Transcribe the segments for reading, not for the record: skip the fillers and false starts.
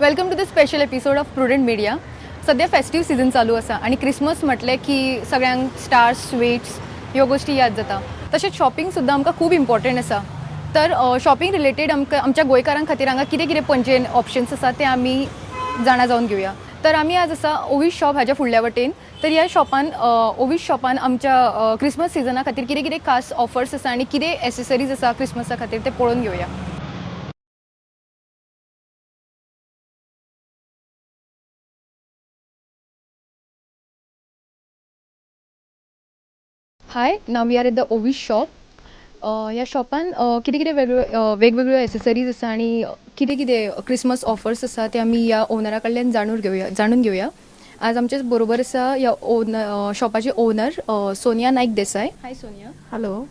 Welcome to the special episode of Prudent Media. सध्या festive season चालू आसा आनी क्रिसमस म्हटलें की सगळ्यांक स्टार्स, स्वीट्स ह्यो गोश्टी याद जाता. तशेंच शॉपिंग सुद्दां आमकां खूब इम्पॉर्टंट आसा. तर शॉपिंग रिलेटेड आमकां आमच्या गोंयकारां खातीर हांगा कितें कितें पणजेन ऑप्शन्स आसा ते आमी जाणा जावन घेवया. तर आमी आज आसा ओवीस शॉप हाज्या फुडल्या वटेन. तर ह्या शॉपान, ओवीस शॉपान आमच्या क्रिसमस सिजना खातीर कितें कितें खास ऑफर्स आसा आनी कितें एसेसरीज आसा क्रिसमसा खातीर ते पळोवन घेवया. Hi, now we are at the Ovis shop. ह्या शॉपान कितें कितें वेगवेगळ्यो एसेसरीज आसा आनी कितें कितें क्रिसमस ऑफर्स आसा ते आमी ह्या ओनरा कडल्यान जाणून घेवया. आज आमचे बरोबर आसा ह्या ओनर, शॉपाचे ओनर सोनिया नाईक देसाय. हाय सोनिया. हॅलो.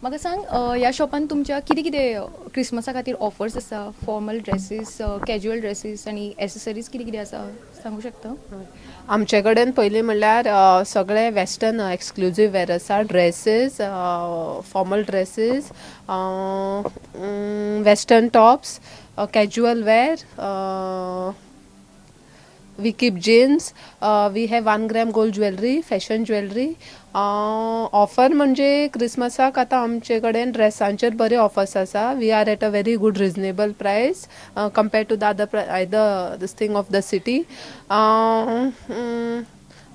म्हाका सांग, ह्या शॉपान तुमच्या कितें कितें क्रिसमसा खातीर ऑफर्स आसा? फॉर्मल ड्रेसीस, कॅज्युअल ड्रेसीस आनी एसेसरीज कितें कितें आसा, सांगू शकता? आमचे कडेन पयलीं म्हणल्यार सगळे वेस्टर्न एक्सक्लुजीव वेर आसा. Dresses, formal dresses, western tops, casual wear. We keep jeans. We have 1 gram gold jewellery, fashion jewellery. Offer म्हणजे क्रिसमसाक आतां आमचे कडेन ड्रेसांचेर बरे ऑफर्स आसा. We are at a very good reasonable price compare to the other either this thing of the city.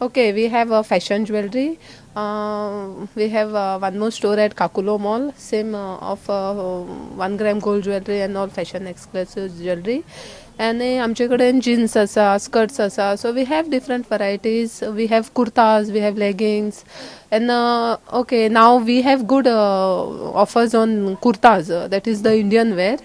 Okay, we have a fashion jewelry. We have one more store at Kakulo Mall, same of 1 gram gold jewelry and all fashion exclusive jewelry. आनी आमचे कडेन jeans आसा, skirts आसा. So we have different varieties. We have kurtas, we have leggings and okay, now we have good offers on kurtas, that is the Indian wear.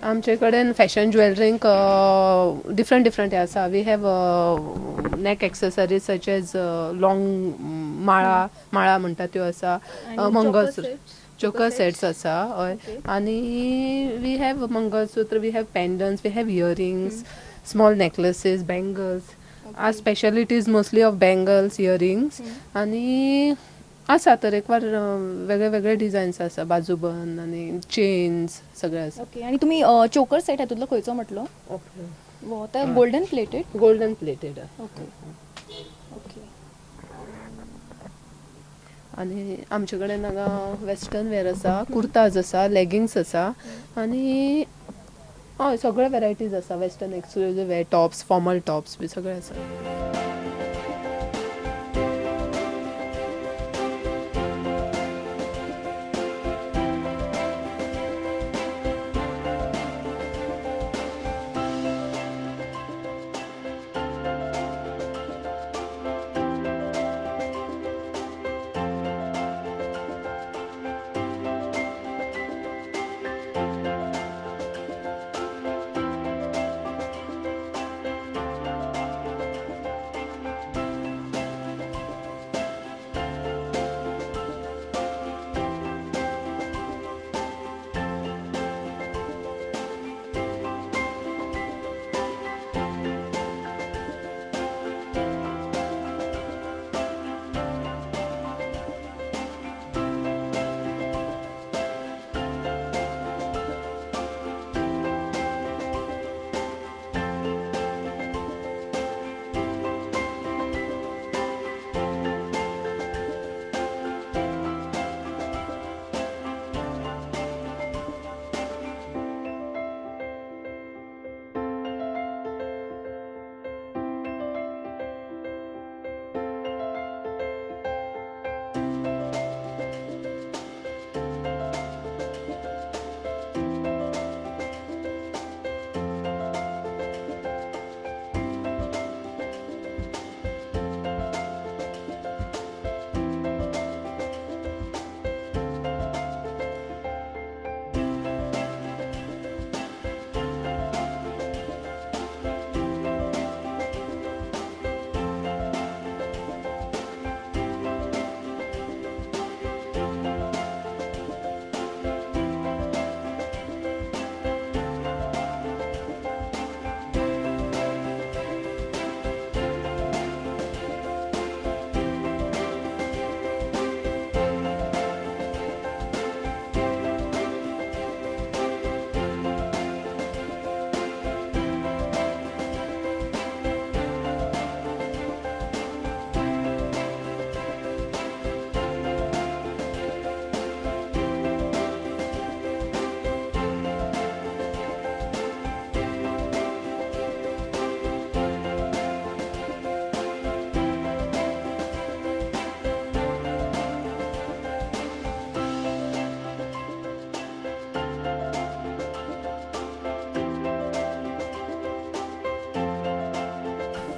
आमचे कडेन fashion ज्वेलरींक different different हे आसा. We have neck accessories such as long माळा, माळा म्हणटा त्यो आसा, मंगळसूत्र, चोकर सेट्स आसा, हय. आनी we have mangalsutra, we have pendants, we have earrings, small necklaces, bangles. Our speciality is mostly of bangles, earrings. आनी आसा तरेकवार वेगळे वेगळे डिझायन्स आसा, बाजूबंद आनी चेन्स सगळे आसा. ओके, आनी तुमी चोकर सेट हातूंतलो खंयचो म्हटलो? वो तर golden plated? Golden plated. Okay okay आनी आमचे कडेन हांगा वेस्टर्न वेर आसा, कुर्ताज आसा, लेगिंग्स आसा आनी हय, सगळे वेरायटीज आसा. Western exclusive wear, tops, formal tops B सगळे आसा.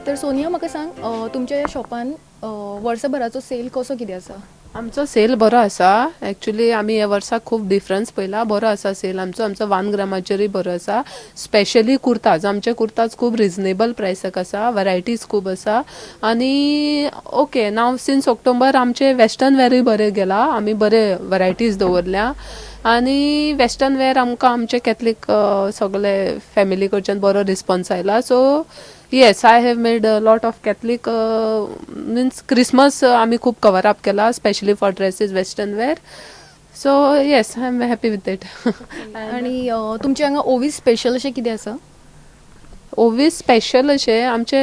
तर सोनिया, म्हाका सांग, तुमच्या ह्या शॉपान वर्सभराचो सेल कसो कितें आसा? आमचो सेल बरो आसा. एक्चुली आमी ह्या वर्साक खूब डिफरन्स पळयला. बरो आसा सेल आमचो. आमचो 1 ग्रामाचेरूय बरो आसा. स्पेशली कुर्ताज, आमचे कुर्ताज खूब रिजनेबल प्रायसाक आसा, वरायटीज खूब आसा. आनी ओके, नाव सिन्स ऑक्टोबर आमचे वेस्टर्न वेरूय बरे गेला. आमी बरे वरायटीज दवरल्या आनी वेस्टर्न वेर आमकां आमचे कॅथलीक सगळे फॅमिली कडच्यान बरो रिस्पॉन्स आयला. So yes, I have made a lot of Catholic, means Christmas आमी खूब कवर अप केला, specially for dresses, western wear. So yes, I am happy with it. आणि तुमच्या हांगा ओवीज स्पेशल अशें कितें आसा? ओवीज स्पेशल अशें आमचे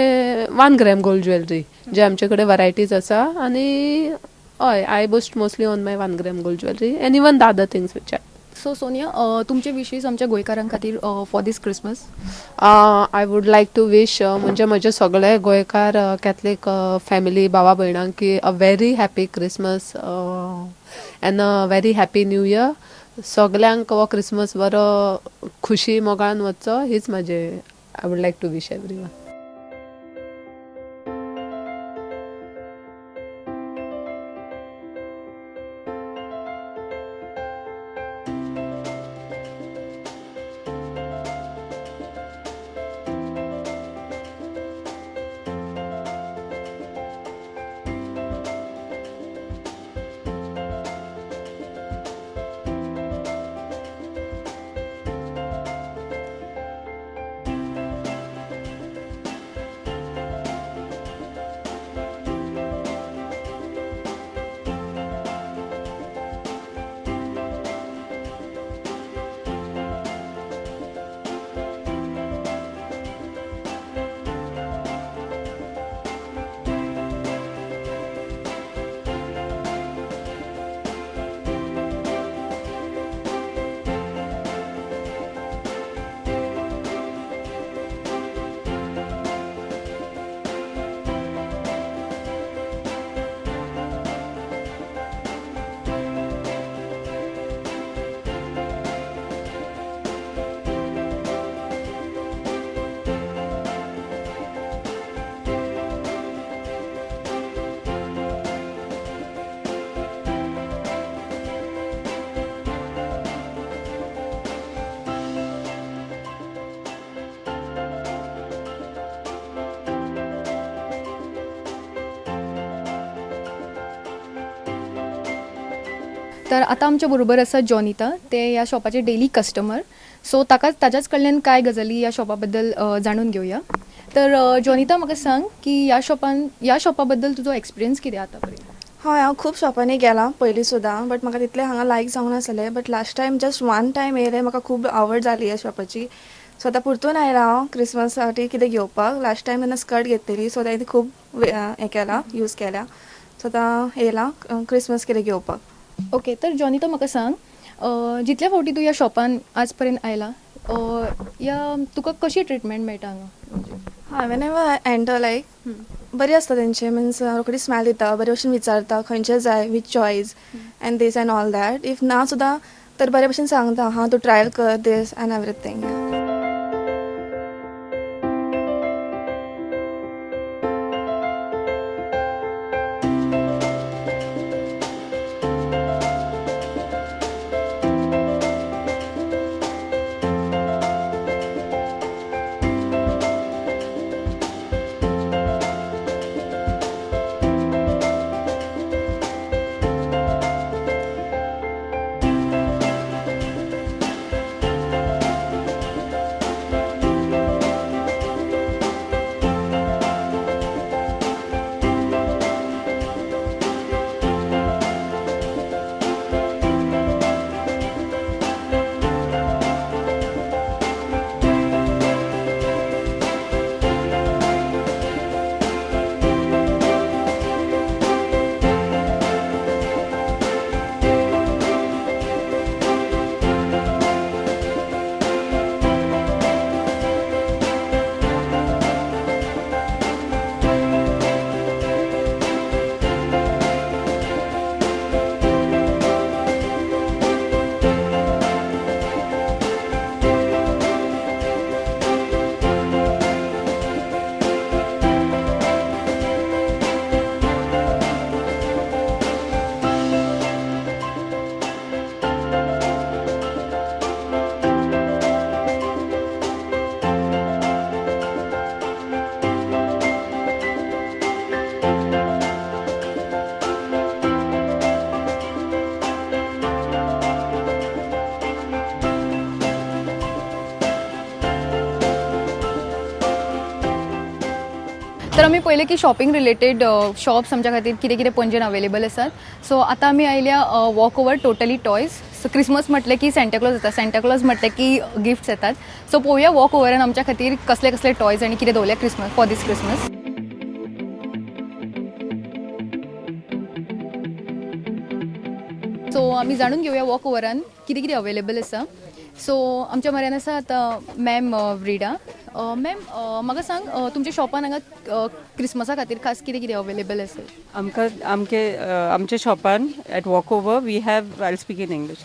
1 ग्रॅम गोल्ड ज्वेलरी जे आमचे कडेन वरायटीज आसा. आनी हय, I boast mostly on my 1 gram gold jewellery and even the other things which so Sonia, तुमचे विशीस आमच्या गोंयकारां खातीर for this Christmas. I would like to wish, म्हणजे म्हजे सगळे गोंयकार कॅथलीक फॅमिली भावा भयणांक की a very happy Christmas and a very happy new year. सगल्यांक हो क्रिसमस बरो खुशी मोगान वचचो हीच म्हाजे I would like to wish everyone. तर आतां आमच्या बरोबर आसा जॉनिता. ते ह्या शॉपाचे डेली कस्टमर. सो ताका ताच्याच कडल्यान कांय गजाली ह्या शॉपा बद्दल जाणून घेवया. तर जॉनिता, म्हाका सांग की ह्या शॉपा बद्दल तुजो एक्सपिरियन्स कितें आतां पर्यंत? हय, हांव खूब शॉपांनी गेलां पयलीं सुद्दां, बट म्हाका तितलें हांगा लायक जावंक नासलें. But last time just one time येयलें, म्हाका खूब आवड जाली ह्या शॉपाची. सो आतां परतून आयलां हांव क्रिसमसा कितें घेवपाक. लास्ट टायम तेन्ना स्कर्ट घेतलेली, सो तें खूब हें केलां, यूज केल्या. सो आतां येयलां क्रिसमस कितें घेवपाक. ओके, तर जॉनिता, म्हाका सांग, जितल्या फावटी तूं ह्या शॉपान आज पर्यंत आयला, या तुका कशी ट्रिटमेंट मेळटा हांगा म्हणजे? हय, when I enter, लायक बरी आसता तेंचे, मिन्स रोखडी स्मायल दिता, बरे भशेन विचारता खंयचे जाय, which choice and this and all that. If ना सुद्दां तर बरे भशेन सांगता, हां, तूं ट्रायल कर, दीस एंड एवरीथींग. तर आमी पळयलें की शॉपिंग रिलेटेड शॉप्स आमच्या खातीर कितें कितें पणजेन अवेलेबल आसात. सो आतां आमी आयल्या walk over totally toys. So Christmas म्हटलें की सँटाक्लॉज येता, सँटाक्लॉज म्हटलें की गिफ्ट्स येतात. सो पळोवया वॉक ओवरान आमच्या खातीर कसले कसले टॉयज आनी कितें दवरल्या Christmas for this Christmas. So आमी जाणून घेवया वॉक ओवरान कितें कितें अवेलेबल आसा. सो आमच्या म्हऱ्यान आसा आतां मॅम व्रिडा. मॅम म्हाका सांग, तुमच्या शॉपान हांगा क्रिसमसा खातीर खास कितें कितें अवेलेबल आसा? आमकां आमके आमच्या शॉपान at Walkover we have, I speak in English,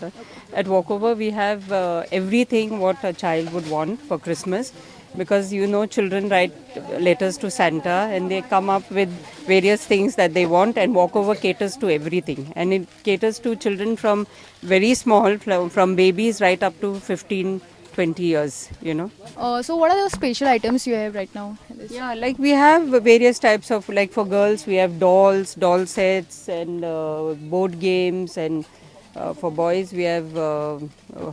at Walkover we have everything what a child would want for Christmas, because you know children write letters to Santa and they come up with various things that they want, and Walkover caters to everything, and it caters to children from very small, from babies right up to 15-20 years, you know. So what are the special items you have right now? Yeah, like we have various types of, like for girls we have dolls, doll sets and board games, and for boys we have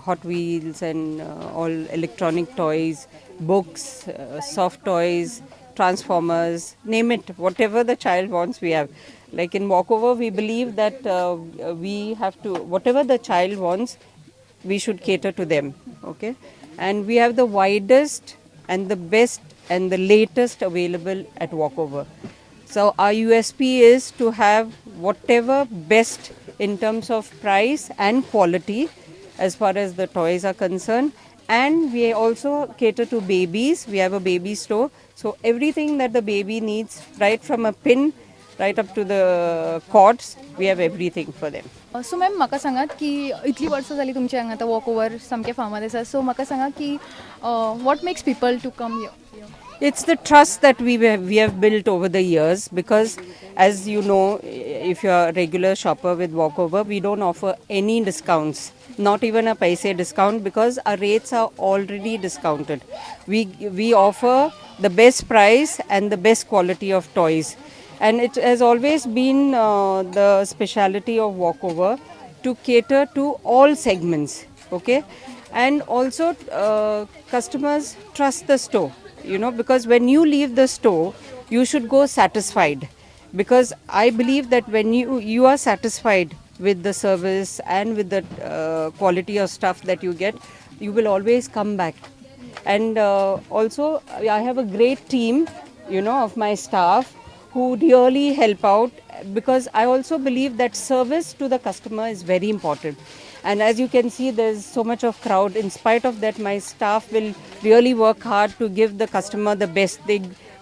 Hot Wheels and all electronic toys, books, soft toys, transformers, name it, whatever the child wants we have. Like in Walkover we believe that we have to, whatever the child wants we should cater to them, okay? And we have the widest and the best and the latest available at Walkover. So our USP is to have whatever best in terms of price and quality as far as the toys are concerned. And we also cater to babies. We have a baby store. So everything that the baby needs, right from a pin right up to the cords, we have everything for them. So ma'am म्हाका सांगात की इतली वर्सां जाली तुमच्या हांगा आतां walk over सामकें फामाद आसा. सो म्हाका सांगा की what makes people to come here? It's the trust that we have built over the years, because as you know, if you are a regular shopper with Walkover, we don't offer any discounts, not even a paise discount, because our rates are already discounted. We offer the best price and the best quality of toys. And it has always been the speciality of Walkover to cater to all segments, okay? And also customers trust the store, you know, because when you leave the store, you should go satisfied. Because I believe that when you are satisfied with the service and with the quality of stuff that you get, you will always come back. And also I have a great team, you know, of my staff who really help out, because I also believe that service to the customer is very important. And as you can see, there's so much of crowd. In spite of that, my staff will really work hard to give the customer the best.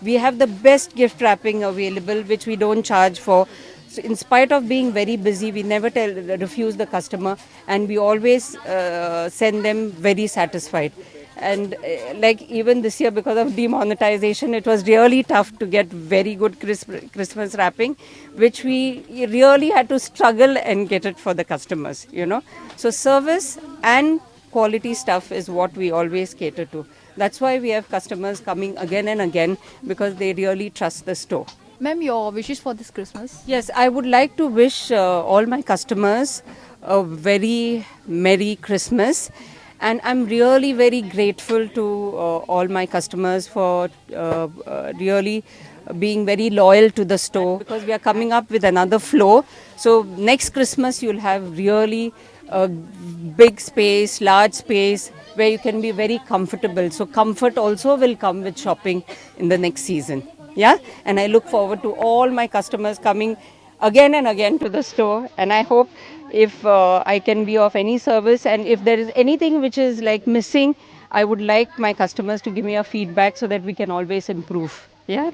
We have the best gift wrapping available, which we don't charge for. So in spite of being very busy, we never refuse the customer, and we always send them very satisfied. And like even this year, because of demonetization, it was really tough to get very good Christmas wrapping, which we really had to struggle and get it for the customers, you know. So service and quality stuff is what we always cater to. That's why we have customers coming again and again, because they really trust the store. Ma'am, your wishes for this Christmas? Yes, I would like to wish all my customers a very Merry Christmas. And I'm really very grateful to all my customers for really being very loyal to the store, because we are coming up with another floor. So next Christmas you'll have really a big space, large space where you can be very comfortable. So comfort also will come with shopping in the next season. Yeah, and I look forward to all my customers coming again and again to the store, and I hope if I can be of any service, and if there is anything which is like missing, I would like my customers to give me a feedback so that we can always improve. Yeah.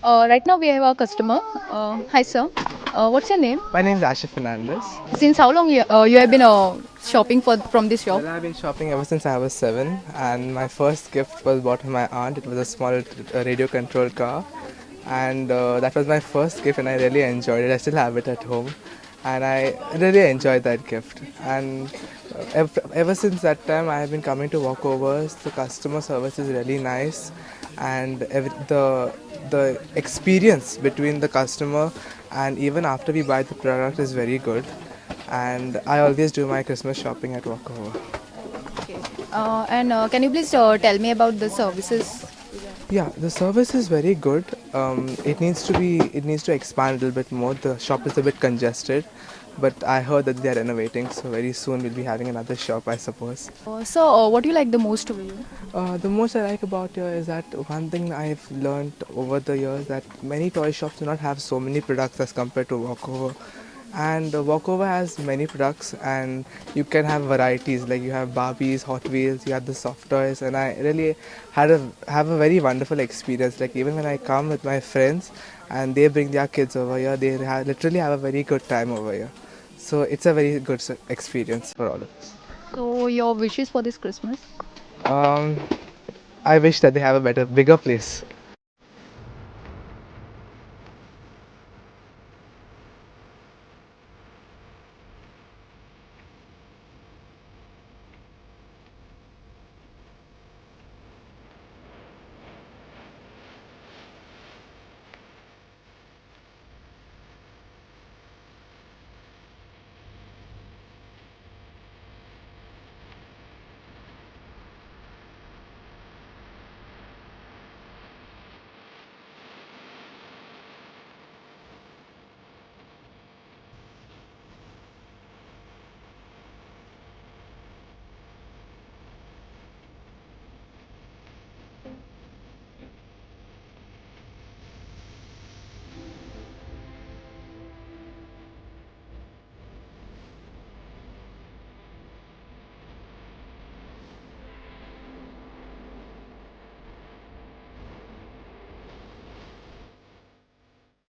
Right now we have our customer. Hi sir, what's your name? My name is Asha Fernandez. Since how long you have been shopping for from this shop? Well, I've been shopping ever since I was 7, and my first gift was bought by my aunt. It was a small radio controlled car, and that was my first gift, and I really enjoyed it. I still have it at home, and I really enjoyed that gift. And ever since that time, I have been coming to Walkovers. The customer service is really nice, and the experience between the customer and even after we buy the product is very good. And I always do my Christmas shopping at Walkover. Okay. And can you please tell me about the services? Yeah, the service is very good. It needs to expand a little bit more. The shop is a bit congested, but I heard that they are renovating, so very soon we'll be having another shop, I suppose. So, what do you like the most over here? The most I like about here is that one thing I've learned over the years that many toy shops do not have so many products as compared to Walkover. And Walkover has many products, and you can have varieties, like you have Barbies, Hot Wheels, you have the soft toys, and I really have a very wonderful experience. Like even when I come with my friends and they bring their kids over here, they literally have a very good time over here. So it's a very good experience for all of us. So your wishes for this Christmas? I wish that they have a better, bigger place.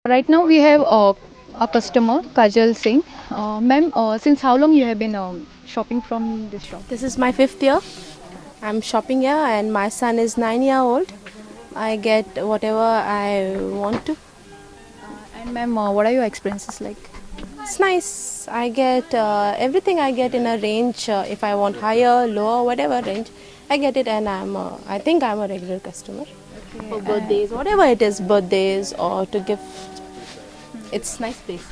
Right now we have a customer, Kajal Singh. Ma'am, since how long you have been shopping from this shop? This is my 5th year. I'm shopping here, and my son is 9 years old. I get whatever I want to. And ma'am, what are your experiences like? It's nice. I get everything I get in a range. If I want higher, lower, whatever range, I get it, and I think I'm a regular customer. Okay. For birthdays, whatever it is, birthdays or to gift. It's nice place.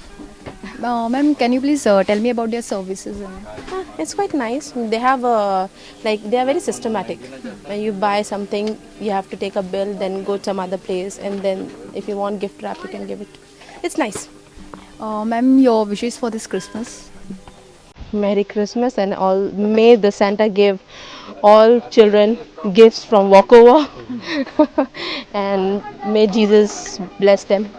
Ma'am, can you please tell me about their services? It's quite nice. They have a, like, they are very systematic. When you buy something, you have to take a bill, then go to some other place, and then if you want gift wrap, you can give it. It's nice. Ma'am, your wishes for this Christmas? Merry Christmas, and all. May the Santa give all children gifts from Walkover, and may Jesus bless them.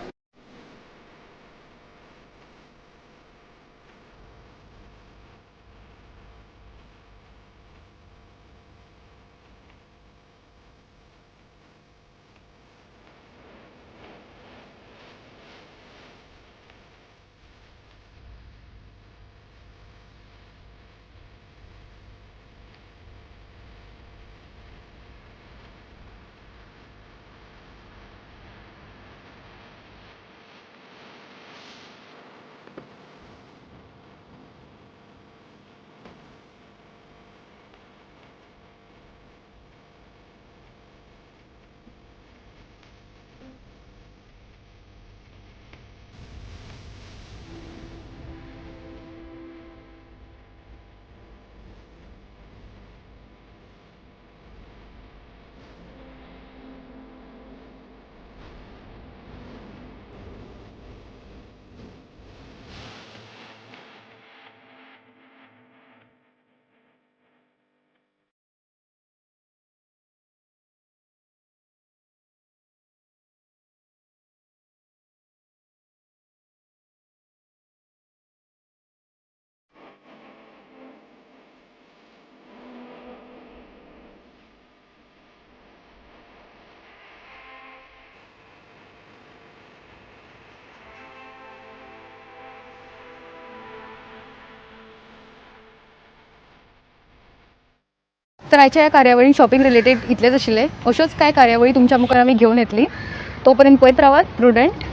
तर आयच्या ह्या कार्यावळीन shopping related इतलेंच आशिल्लें. अश्योच कांय कार्यावळी तुमच्या मुखार आमी घेवन येतली. तो पर्यंत पळयत रावात प्रुडंट.